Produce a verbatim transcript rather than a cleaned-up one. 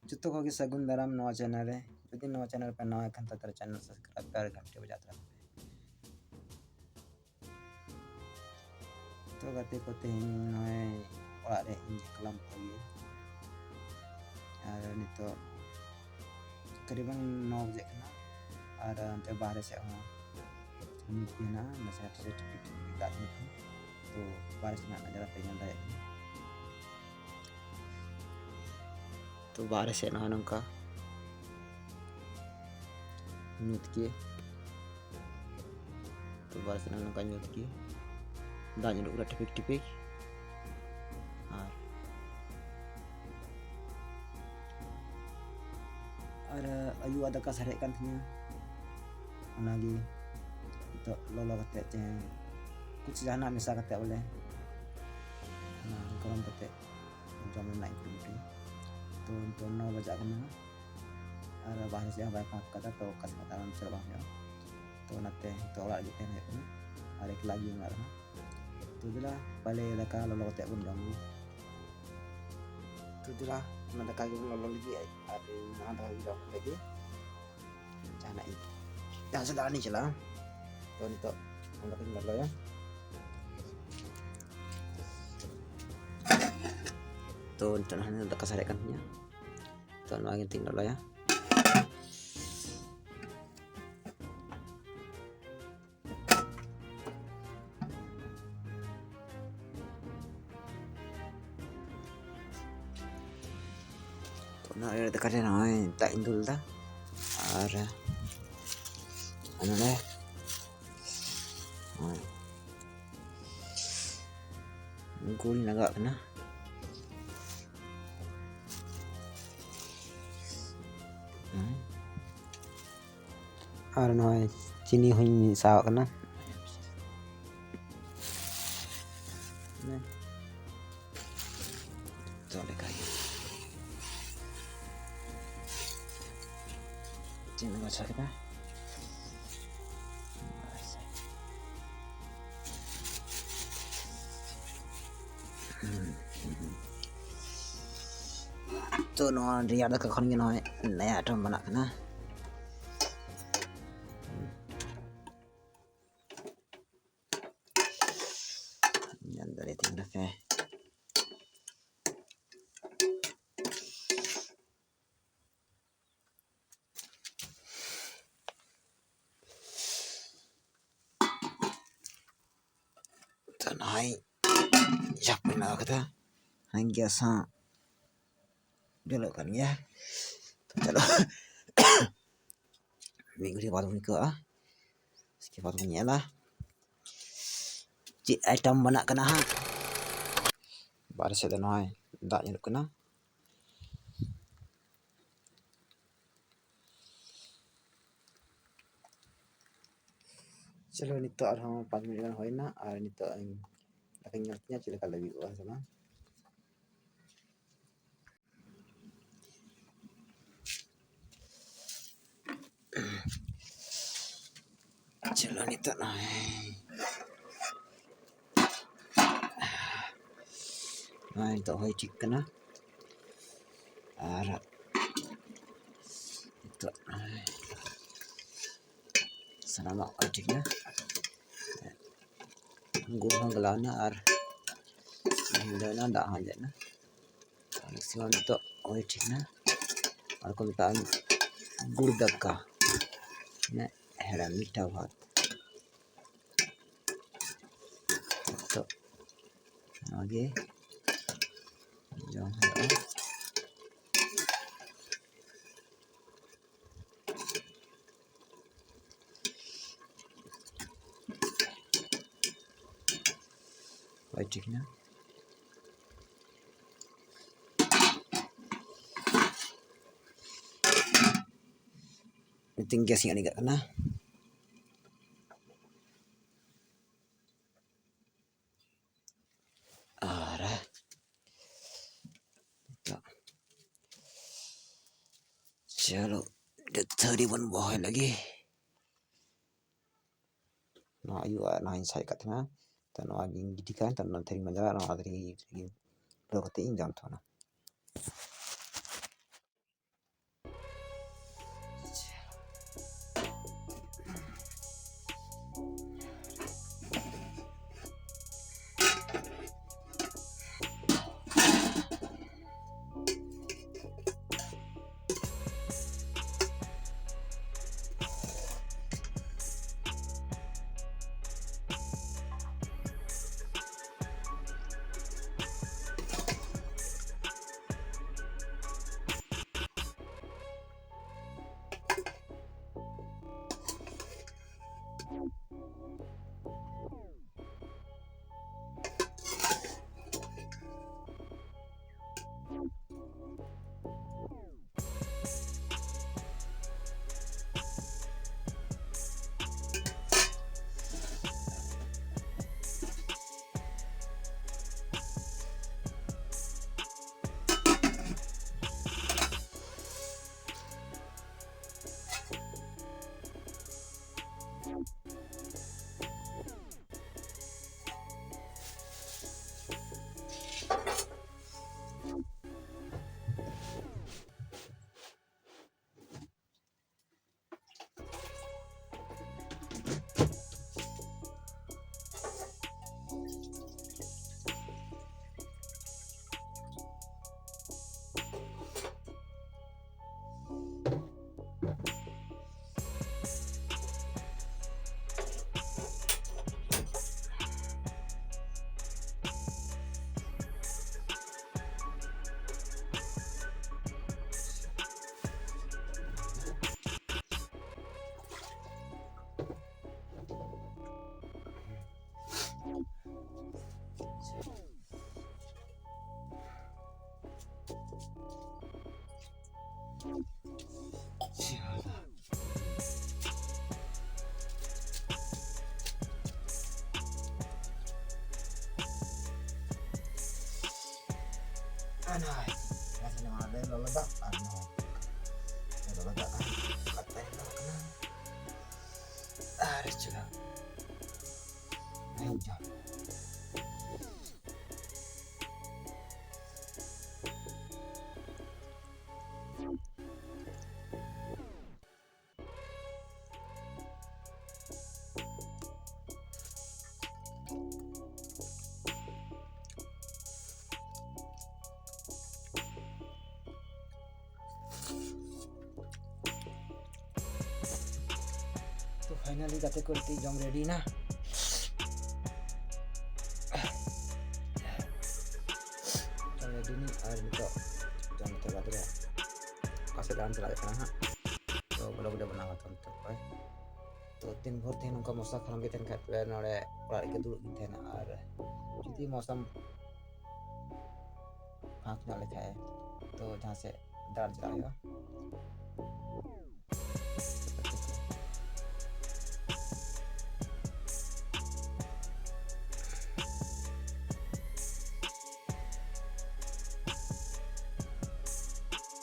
ᱡᱚᱛᱚ ᱠᱚᱜᱮ ᱥᱟᱹᱜᱩᱱ ᱫᱟᱨᱟᱢ ᱱᱚᱣᱟ ᱪᱮᱱᱮᱞ ᱨᱮ᱾ ᱡᱩᱫᱤ ᱱᱚᱣᱟ ᱪᱮᱱᱮᱞ ᱯᱮ ᱱᱟᱣᱟ ᱠᱷᱟᱱ ᱛᱟᱦᱚᱞᱮ ᱪᱮᱱᱮᱞ ᱥᱟᱵᱥᱠᱨᱟᱭᱤᱵ ᱯᱮ ᱟᱨ ᱜᱷᱟᱱᱴᱤ ᱵᱟᱡᱟᱣ ᱛᱟᱨᱟ ᱯᱮ᱾ ᱛᱚ ᱜᱟᱛᱮ ᱠᱚ, ᱛᱮᱦᱮᱧ ᱱᱚᱜᱼᱚᱭ ᱚᱲᱟᱜ ᱨᱮ ᱤᱧ ᱮᱠᱞᱟ ᱢᱚᱛᱚ ᱜᱮ᱾ ᱟᱨ ᱱᱤᱛᱚᱜ ᱛᱟᱠᱨᱤᱵᱟᱱ ᱱᱚ ᱵᱟᱡᱮᱜ ᱠᱟᱱᱟ᱾ ᱟᱨ ᱚᱱᱛᱮ ᱵᱟᱦᱨᱮ ᱥᱮᱫ ᱦᱚᱸ ᱧᱩᱛ ᱜᱮ ᱦᱮᱱᱟᱜᱼᱟ, ᱱᱟᱥᱮ ᱱᱟᱥᱮ ᱴᱤᱯᱤᱠ ᱴᱤᱯᱤᱠ ᱫᱟᱜ ᱧᱩᱨᱩᱜ ᱠᱟᱱᱟ᱾ ᱛᱚ ᱵᱟᱦᱨᱮ ᱥᱮᱱᱟᱜ ᱱᱟᱡᱟᱨᱟ ᱯᱮ ᱧᱮᱞ ᱫᱟᱲᱮᱭᱟᱜ ᱠᱟᱱᱟ᱾ ᱛᱚ ᱵᱟᱦᱨᱮ ᱥᱮᱫ ᱱᱚᱜᱼᱚᱭ ᱱᱚᱝᱠᱟ ᱧᱩᱛ ᱜᱮ᱾ ᱛᱚ ᱵᱟᱦᱨᱮ ᱥᱮᱫ ᱱᱚᱜᱼᱚᱭ ᱱᱚᱝᱠᱟ ᱧᱩᱛ ᱜᱮ, ᱫᱟᱜ ᱧᱩᱨᱩᱜ ᱠᱟᱱᱟ ᱴᱤᱯᱤᱠ ᱴᱤᱯᱤᱠ᱾ ᱟᱨ ᱟᱨ ᱟᱭᱩᱣᱟᱜ ᱫᱟᱠᱟ ᱥᱟᱨᱮᱡ ᱠᱟᱱ ᱛᱤᱧᱟᱹ, ᱚᱱᱟᱜᱮ ᱱᱤᱛᱚᱜ ᱞᱚᱞᱚ ᱠᱟᱛᱮ ᱪᱮ ᱠᱩᱪ ᱡᱟᱦᱟᱱᱟᱜ ᱢᱮᱥᱟ ᱠᱟᱛᱮ ᱵᱚᱞᱮ ᱚᱱᱟ ᱜᱚᱨᱚᱢ ᱠᱟᱛᱮ ᱡᱚᱢ ᱨᱮᱱᱟᱜ ᱤᱧ ᱠᱩᱨᱩᱢᱩᱴᱩᱭᱟ᱾ ᱛᱚ ᱱᱤᱛᱚᱜ ᱱᱚ ᱵᱟᱡᱟᱜ ᱠᱟᱱᱟ ᱟᱨ ᱵᱟᱦᱨᱮ ᱥᱮᱫ ᱦᱚᱸ ᱵᱟᱭ ᱯᱷᱟᱸᱠ ᱠᱟᱫᱟ, ᱛᱚ ᱚᱠᱟ ᱥᱮᱫ ᱦᱚᱸ ᱫᱟᱬᱟᱱ ᱪᱟᱞᱟᱜ ᱵᱟᱝ ᱦᱩᱭᱩᱜᱼᱟ᱾ ᱛᱚ ᱚᱱᱟᱛᱮ ᱱᱤᱛᱚᱜ ᱚᱲᱟᱜ ᱨᱮᱜᱮ ᱛᱟᱦᱮᱱ ᱦᱩᱭᱩᱜ ᱠᱟᱱᱟ ᱟᱨ ᱮᱠᱞᱟ ᱜᱮ ᱚᱲᱟᱜ ᱨᱮᱦᱚᱸ᱾ ᱛᱚ ᱫᱮᱞᱟ ᱯᱟᱞᱮ ᱫᱟᱠᱟ ᱞᱚᱞᱚ ᱠᱟᱛᱮ ᱵᱚᱱ ᱡᱚᱢ ᱜᱮ᱾ ᱛᱚ ᱫᱮᱞᱟ ᱚᱱᱟ ᱫᱟᱠᱟ ᱜᱮᱵᱚᱱ ᱞᱚᱞᱚ ᱞᱟᱹᱜᱤᱫ ᱟᱨ ᱤᱧ ᱱᱚᱣᱟ ᱫᱟᱠᱟ ᱜᱮ ᱡᱚᱢ ᱠᱟᱛᱮ ᱜᱮ ᱡᱟᱦᱟᱱᱟᱜ ᱤᱧ ᱡᱟᱦᱟᱸ ᱥᱮᱫ ᱫᱟᱬᱟᱱᱤᱧ ᱪᱟᱞᱟᱜᱼᱟ᱾ ᱛᱚ ᱱᱤᱛᱚᱜ ᱚᱱᱟ ᱫᱟᱠᱟᱧ ᱞᱚᱞᱚᱭᱟ᱾ ᱛᱚ ᱱᱤᱛᱚᱜ ᱱᱟᱦᱟᱜ ᱫᱟᱠᱟ ᱥᱟᱨᱮᱡ ᱠᱟᱱ ᱛᱤᱧᱟᱹ᱾ ᱛᱚ ᱱᱚᱣᱟ ᱜᱮ ᱱᱤᱛᱚᱜ ᱤᱧ ᱞᱚᱞᱚᱭᱟ᱾ ᱛᱚ ᱚᱱᱟ ᱫᱟᱠᱟ ᱨᱮ ᱱᱚᱜᱼᱚᱭ ᱫᱟᱜ ᱤᱧ ᱫᱩᱞ ᱮᱫᱟ᱾ ᱟᱨ ᱱᱚᱰᱮ ᱱᱚᱜᱼᱚᱭ ᱜᱩᱲ ᱞᱟᱜᱟᱜ ᱠᱟᱱᱟ᱾ ᱟᱨ ᱱᱚᱜᱼᱚᱭ ᱪᱤᱱᱤ ᱦᱚᱸᱧ ᱢᱮᱥᱟᱣᱟᱜ ᱠᱟᱱᱟ᱾ ᱡᱚᱛᱚ ᱞᱮᱠᱟᱜᱮ ᱪᱤᱱᱤ ᱢᱮᱥᱟ ᱠᱮᱫᱟ᱾ ᱛᱚ ᱱᱚᱣᱟ ᱨᱮᱭᱟᱲ ᱫᱟᱠᱟ ᱠᱷᱚᱱ ᱜᱮ ᱱᱚᱜᱼᱚᱭ ᱱᱟᱭᱟ ᱟᱭᱴᱮᱢ ᱵᱮᱱᱟᱜ ᱠᱟᱱᱟ᱾ ᱧᱮᱞ ᱫᱟᱲᱮᱭᱟᱜ ᱠᱟᱱᱟ ᱯᱮ᱾ ᱛᱚ ᱱᱚᱜᱼᱚᱭ ᱡᱟᱦᱟᱸ ᱵᱮᱱᱟᱣ ᱠᱟᱫᱟ, ᱦᱟᱱᱮ ᱜᱮᱥ ᱦᱚᱸ ᱡᱩᱞᱩᱜ ᱠᱟᱱ ᱜᱮᱭᱟ᱾ ᱛᱚ ᱪᱚᱞᱚ, ᱢᱤᱫ ᱜᱷᱟᱹᱲᱤ ᱵᱟᱫ ᱵᱚᱱ ᱟᱹᱭᱠᱟᱹᱣᱟ, ᱩᱥᱠᱮ ᱵᱟᱫ ᱵᱚᱱ ᱧᱮᱞᱟ ᱪᱮᱫ ᱟᱭᱴᱮᱢ ᱵᱮᱱᱟᱜ ᱠᱟᱱᱟ ᱦᱟᱸᱜ᱾ ᱵᱟᱨᱦᱮ ᱥᱮᱫ ᱫᱚ ᱱᱚᱜᱼᱚᱭ ᱫᱟᱜ ᱧᱩᱨᱩᱜ ᱠᱟᱱᱟ᱾ ᱪᱚᱞᱚ, ᱱᱤᱛᱚᱜ ᱟᱨᱦᱚᱸ ᱯᱟᱸᱪ ᱢᱤᱱᱤᱴ ᱜᱟᱱ ᱦᱩᱭᱱᱟ, ᱟᱨ ᱱᱤᱛᱚᱜ ᱤᱧ ᱫᱟᱠᱟᱧ ᱧᱮᱞ ᱛᱤᱧᱟ ᱪᱮᱫ ᱞᱮᱠᱟ ᱞᱟᱹᱵᱤᱫᱚᱜᱼᱟ ᱥᱮ ᱵᱟᱝ᱾ ᱪᱚᱞᱚ, ᱱᱤᱛᱚᱜ ᱱᱚᱜᱼᱚᱭ, ᱱᱚᱜᱼᱚᱭ ᱱᱤᱛᱚᱜ ᱦᱩᱭ ᱴᱷᱤᱠ ᱠᱟᱱᱟ᱾ ᱟᱨ ᱱᱤᱛᱚᱜ ᱱᱚᱜᱼᱚᱭ ᱥᱟᱱᱟᱢᱟᱜ ᱦᱩᱭ ᱴᱷᱤᱠ ᱮᱱᱟ᱾ ᱜᱩᱲ ᱦᱚᱸ ᱜᱟᱞᱟᱣ ᱮᱱᱟ ᱟᱨ ᱦᱤᱞᱟᱹᱣ ᱮᱱᱟ, ᱫᱟᱜ ᱦᱚᱸ ᱟᱸᱡᱮᱫ ᱮᱱᱟ᱾ ᱢᱮᱠᱥᱤᱢᱟᱢ ᱱᱤᱛᱚᱜ ᱦᱩᱭ ᱴᱷᱤᱠ ᱮᱱᱟ᱾ ᱟᱨ ᱠᱚ ᱢᱮᱛᱟᱜᱼᱟ ᱜᱩᱲ ᱫᱟᱠᱟ, ᱢᱟᱱᱮ ᱦᱮᱲᱮᱢ ᱢᱤᱴᱷᱟ ᱵᱷᱟᱛ᱾ ᱱᱤᱛᱚᱜ ᱱᱚᱣᱟ ᱜᱮ ᱡᱚᱢ ᱦᱩᱭᱩᱜᱼᱟ᱾ ᱦᱳᱭ, ᱴᱷᱤᱠ ᱮᱱᱟ᱾ ᱢᱤᱫᱴᱮᱱ ᱜᱮᱥ ᱤᱧ ᱟᱲᱟᱜ ᱠᱟᱜ ᱠᱟᱱᱟ᱾ ᱟᱨ ᱪᱚᱞᱚ, ᱛᱷᱟᱹᱨᱤ ᱵᱚᱱ ᱵᱚᱦᱚᱭ ᱞᱟᱹᱜᱤᱫ᱾ ᱱᱚᱣᱟ ᱟᱭᱩ ᱟᱨ ᱱᱚᱣᱟᱧ ᱥᱟᱡ ᱠᱟᱜ ᱛᱟᱦᱮᱱᱟ, ᱛᱚ ᱱᱚᱣᱟ ᱜᱤᱧ ᱜᱤᱰᱤ ᱠᱟᱜᱼᱟ, ᱛᱚ ᱱᱚᱣᱟ ᱛᱷᱟᱹᱨᱤᱧ ᱢᱟᱡᱟᱣᱟ, ᱱᱚᱣᱟ ᱛᱷᱟᱹᱨᱤ ᱨᱮᱜᱮ ᱞᱚ ᱠᱟᱛᱮ ᱤᱧ ᱡᱚᱢ ᱛᱟᱵᱚᱱᱟ᱾ ᱱᱚᱣᱟ ᱨᱮ ᱞᱚᱞᱚ ᱫᱟᱜ ᱟᱨ ᱱᱚᱣᱟ ᱞᱚᱞᱚ ᱫᱟᱜ ᱠᱟᱛᱮ ᱠᱟᱱᱟ᱾ ᱟᱨ ᱪᱮᱫᱟᱜ ᱦᱮᱸ ᱡᱚᱢ᱾ ᱛᱚ finally ᱜᱟᱛᱮ ᱠᱚ ᱛᱤ ᱡᱚᱢ ᱨᱮᱰᱤ ᱮᱱᱟ᱾ ᱡᱚᱢ ᱨᱮᱰᱤ ᱮᱱᱟ ᱟᱨ ᱱᱤᱛᱚᱜ ᱡᱚᱢ ᱠᱟᱛᱮ ᱵᱟᱫᱽ ᱨᱮ ᱚᱠᱟ ᱥᱮᱫ ᱫᱟᱬᱟᱱ ᱪᱟᱞᱟᱜ ᱠᱟᱱᱟ ᱦᱟᱸᱜ᱾ ᱛᱚ vlog ᱨᱮ ᱵᱮᱱᱟᱣ ᱦᱟᱛᱟᱲ ᱛᱟᱯᱮ᱾ ᱛᱚ ᱫᱤᱱ ᱵᱷᱳᱨ ᱛᱮᱦᱮᱧ ᱱᱚᱝᱠᱟ ᱢᱚᱥᱟ ᱠᱷᱟᱨᱟᱢ ᱜᱮ ᱛᱟᱦᱮᱱ ᱠᱷᱟᱡ ᱛᱚᱵᱮ ᱱᱚᱰᱮ ᱚᱲᱟᱜ ᱨᱮᱜᱮ ᱫᱩᱲᱩᱵ ᱜᱤᱧ ᱛᱟᱦᱮᱱᱟ᱾ ᱟᱨ ᱡᱩᱫᱤ ᱢᱚᱥᱟᱢ ᱯᱷᱟᱸᱠ ᱧᱚᱜ ᱞᱮᱠᱷᱟᱡ ᱛᱚ ᱡᱟᱦᱟᱸ ᱥᱮᱫ ᱫᱟᱬᱟᱱ ᱪᱟᱞᱟᱜ ᱦᱩᱭᱩᱜᱼᱟ᱾